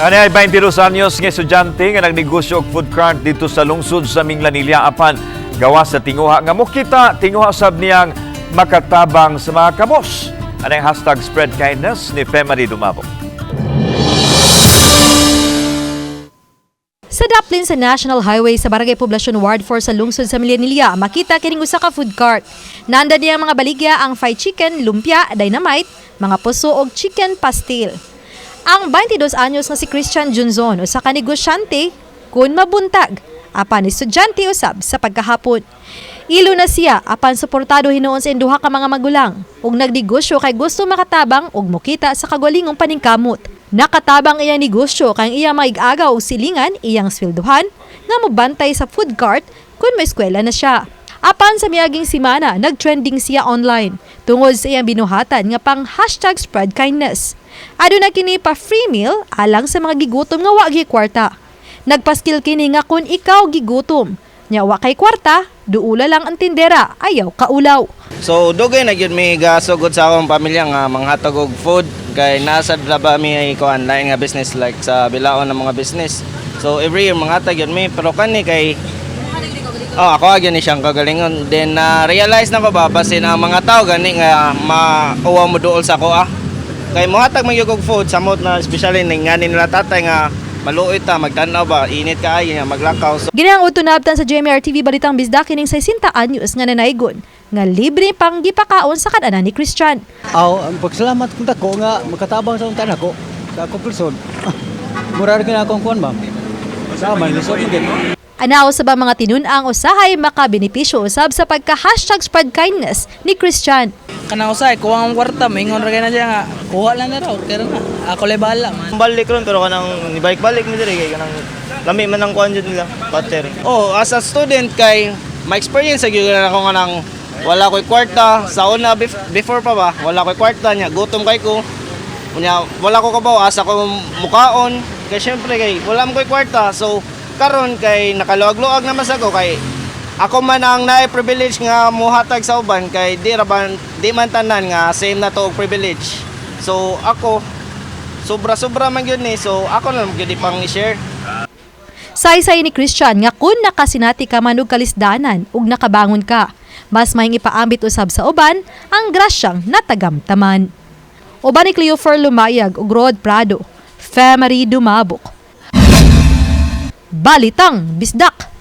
Ani ay 22 anyos nga estudyante nga nagnegosyo og food cart dito sa lungsod sa Minglanilla, apan gawas sa tinguha nga mokita, tinguha sab niyang makatabang sa mga kabos. Ani ang #SpreadKindness ni Femary Dumabok. Sa daplin sa National Highway sa Barangay Poblacion Ward 4 sa lungsod sa Minglanilla, makita kining usa ka food cart. Nanda niya ang mga baligya ang fried chicken, lumpia, dynamite, mga puso og chicken pastil. Ang 22 anyos nga si Christian Junzon, usa ka negosyante kun mabuntag, apan estudyante usab sa pagkahapon. Ilo na siya apan suportado hinuon sa duha ka mga magulang ug nagnegosyo kay gusto makatabang ug mokita sa kagalingong paningkamot. Nakatabang iyang negosyo kay ang iyang maig-agaw og silingan, iyang swelduhan nga mobantay sa food cart kun may eskwela na siya. Apan sa miaging simana, nag-trending siya online tungod sa iyang binuhatan nga pang #SpreadKindness. Aduna kini pa free meal alang sa mga gigutom nga wa gyud kwarta. Nagpaskil kini nga kun ikaw gigutom, nya wa kay kwarta, duula lang ang tindera, ayaw kaulaw. So dugay na gyud mi gasugod sa akong pamilya nga manghatag og food kay nasa ba mi ay kuan lain nga business, like sa bilaon ng mga business. So every year manghatag gyud mi, pero kani kay, oh, ako gyud ni siyang kagalingon. Then na realize na ko ba, basin ang mga tao gani nga mauwa mo duol sa ako ah. Kay mohatag man gyud og food samot na, especially ning ngani nila tatay nga maluoy ta magtan-aw ba, init kaayo nga maglakaw. So Ginang udto naabtan sa GMR TV Balitang Bisdak kining 60 anyos nga nanaygon nga libre pang gipakaon sa kan-anan ni Christian. Aw, ang pagsalamat kong dako nga makatabang sa unta nako sa akong person. Mura ra akong kuan, ma'am. Sa man lisod man gid. Anaw sa ba mga tinun-ang usahay makabenepisyo usab sa pagka #SpreadKindness ni Christian. Kanang usay kuha ang kwarta, moingon ra kay na siya nga kuha lang na raw, pero na ako lay bahala man. Balik ron pero kanang ibalik-balik mi diri kay kanang lami man ang kuan jud nila, butter. Oh, as a student kay ma-experience sa gyud na ako nga nang wala ko'y kwarta sa una, before pa ba, wala ko'y kwarta niya, gutom kay ko. Unya wala ko kabaw asa ko mukaon kay syempre kay wala man ko'y kwarta. So karon kay nakaluag-luag naman sa ko, kay ako man ang naay privilege nga muhatag sa uban, kay di ra ban, di man tanan nga same na to og privilege. So ako sobra-sobra man gyud ni, so ako na lang gyud ipang i-share. Saysay ni Christian nga kun nakasinati ka man og kalisdanan ug nakabangon ka, mas maayong ipaambit usab sa uban ang grasyang natagamtaman. Uban ni Cleofer Lumayag ug Rod Prado, Femary Dumabok. Balitang Bisdak.